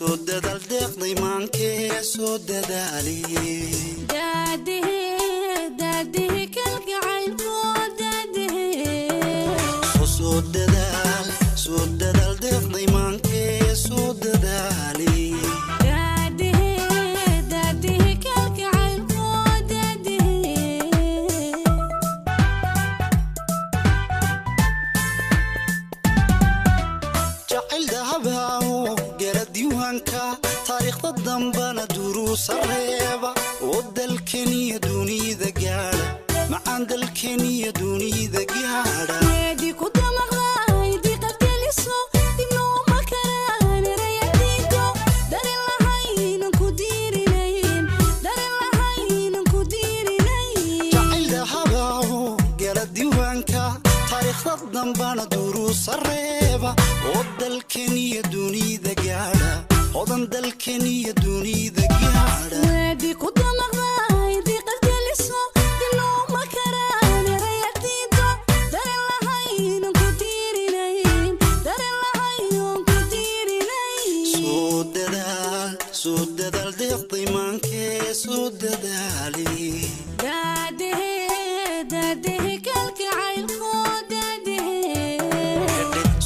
Soo dadaal deeqday maankee, soo dadaali. Daadihe, daadihe kalgacaylko, daadihe. Soo dadaal, soo dadaal deeqday maankee, soo dadaali. Daadihe, daadihe kalgacaylko, daadihe. Jacayl dahabaawo gala diiwaanka taariikhda dambana duruusa reeba oo dalkeniyo dunida gaadha, macaan dalkeniyo dunida gaadha. Geedi ku damaqday diiqad geliso, dibnooma karaan erayadiido, darin lahaynan ku diirinayn, darin lahaynan ku diirinayn. Jacayl dahabaawo gala diiwaanka taariikhda dambana duruusa reeba oo dalkeniyo dunida gaadha, hodan dalkeniyo dunida gaadha. Weedi ku damaqday diiqad geliso, dibnooma karaan erayadiido, darin lahaynan ku diirinayn, darin lahaynan ku diirinayn. Soo dadaal, soo dadaal deeqday maankee, soo dadaali. Daadihe, daadihe kalgacaylko, daadihe.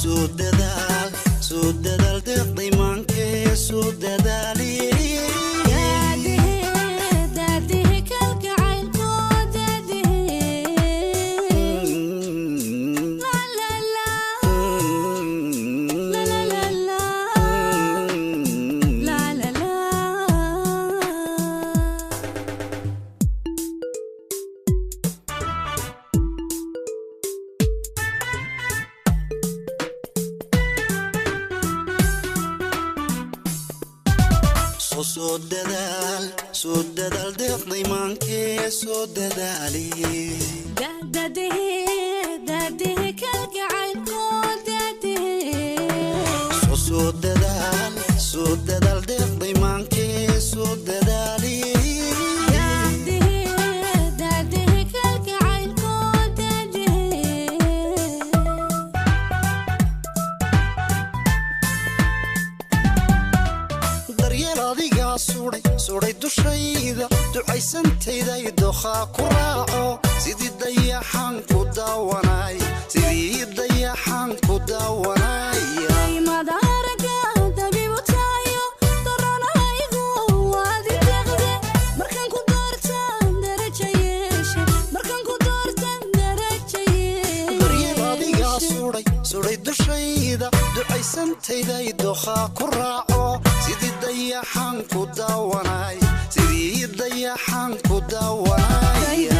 Soo dadaal, soo dadaal deeqday maankee, soo dadaali. Daadihe, daadihe kalgacaylko, daadihe. La la la, la la la la, la la la. Soo dadaal, soo dadaal deeqday maankee, soo dadaali. Daadihe, daadihe kalgacaylko, daadihe. Soo dadaal, soo dadaal deeqday maankee, soo dadaali. Daadihe, daadihe kalgacaylko, daadihe. Daryeel adigaa sudhay, sudhay dushayda, ducaysantayday dokhaa ku raaco, sidii dayaxaan ku daawanay, sidii dayaxaan ku daawanaya. Madaaraga dabiibu tahayo daranaygu waadi deeqde, markaan ku doortaan daraja yeeshe, markaan ku doortaan daraja Daryeel adigaa yeeshe. sudhay, sudhay dushayda, ducaysantayday dokhaa ku raaco, sidii dayaxaan ku daawanay, sidii dayaxaan ku daawanaya.